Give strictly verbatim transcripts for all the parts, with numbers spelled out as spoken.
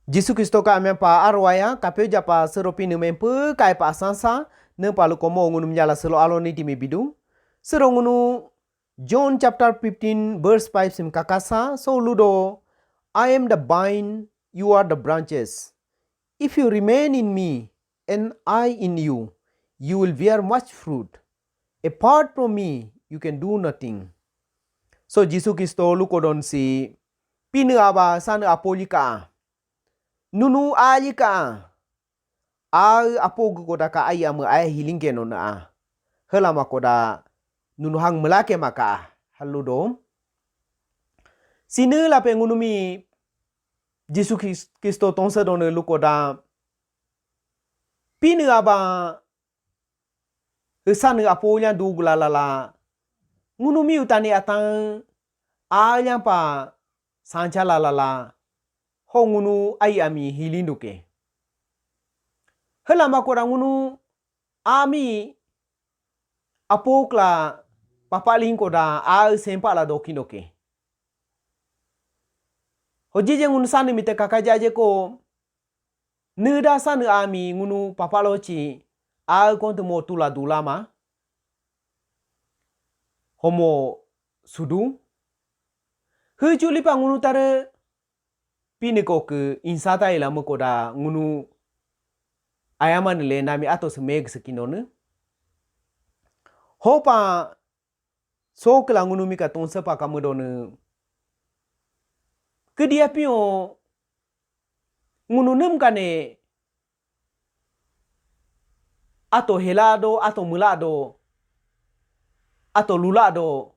Jisu Kristo ka amyang pa arwaya, kapyo japa sero Pinii mempe kai pa asansa, ne pa lukomo ngunu menjala selo alo ni dimi bidu. Sero ngunu John chapter fifteen verse five sim kakasa, so ludo, "I am the vine, you are the branches. If you remain in me, and I in you, you will bear much fruit. Apart from me, you can do nothing." So Jisu Kristo lukodon si, Pinii Aba Sanee apo lika. Nunu a lika. A apo gu koda ka ai ame ai hilinge no na. Hela makoda nunu hang melake maka. Haludo. Sine lape ngunumi Jisu Kris-, Kristo tongsa done lukoda. Pinii Aba Sanee apo yang du gula lala. Ngunumi utani atang a yang pa sancha lala. Ho ngunu ai ami hilinduke. Hela makoda ngunu ami apo kla papa lingkoda a sempa la dokindo ke. Hojije ngunu Sanee mite kakajaje ko, neda Sanee ami ngunu papa lochi a kontu mo tula dulama. Homo sudu. Huju lipa ngunu tare Pinii ko ke insata ila mekoda ngunu ayama nele nami ato semeg sekinone. Hopa so kela ngunumi ka tongsa pa kamedone. Kedia pio ngunu nem kane ato helado, ato melado, ato lulado,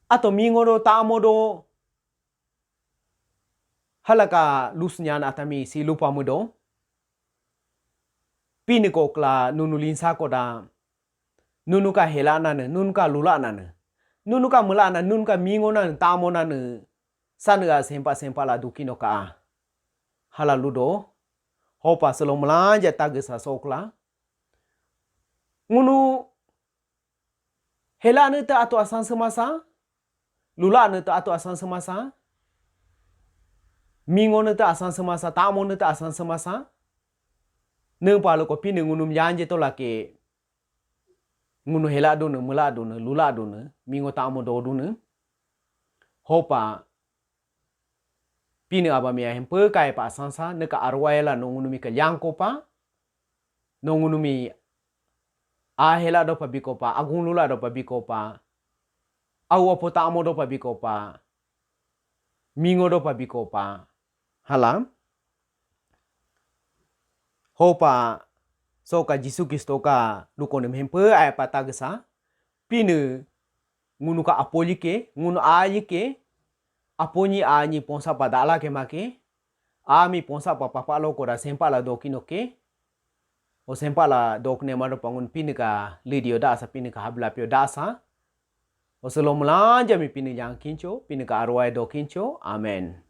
ato mingodo, tamodo. Halaka lusnyan atami si lupa mudo. Pinii ko kla nunu linsa koda. Nunu ka hela nane, nunu ka lula nane. Nunu ka mela nane, nunu ka mingo nane, tamo nane. Sanee a sempa sempa la dukino ka. Hala ludo. Hopa selo melanja tagesa sokla. Ngunu hela ne te ato asan semasa. Lula ne te ato asan semasa. Mingo ne te asan semasa. Tamo ne te asan semasa. Neng palo ko Pinii ngunum yanje to lake. Ngunu hela do ne, mela do ne, lula do ne. Mingo tamo do do ne. Hopa Pinii Aba mi a hempe kai pa asansa, neka arwai la no ngunumi ka lyangko pa, no ngunumi a hela do pa biko pa, agung lula do pa biko pa, au apo tamo do pa biko pa, mingo do pa biko pa, hala. Hopa, soka Jisu Kristo ka, luko nem hempe ai pa tagesa, Pinii ngunu ka apo like, ngunu a like, apo nyi a nyi ponsa pa dala ke make, ami ponsa pa papa lo koda sempa la dokino ke, o sempa la dokne mado pangun Pinii ka lidio dasa, Pinii ka habla pio dasa, o selo melanja mi Pinii yang kincho, Pinii ka arwai dokincho, amen.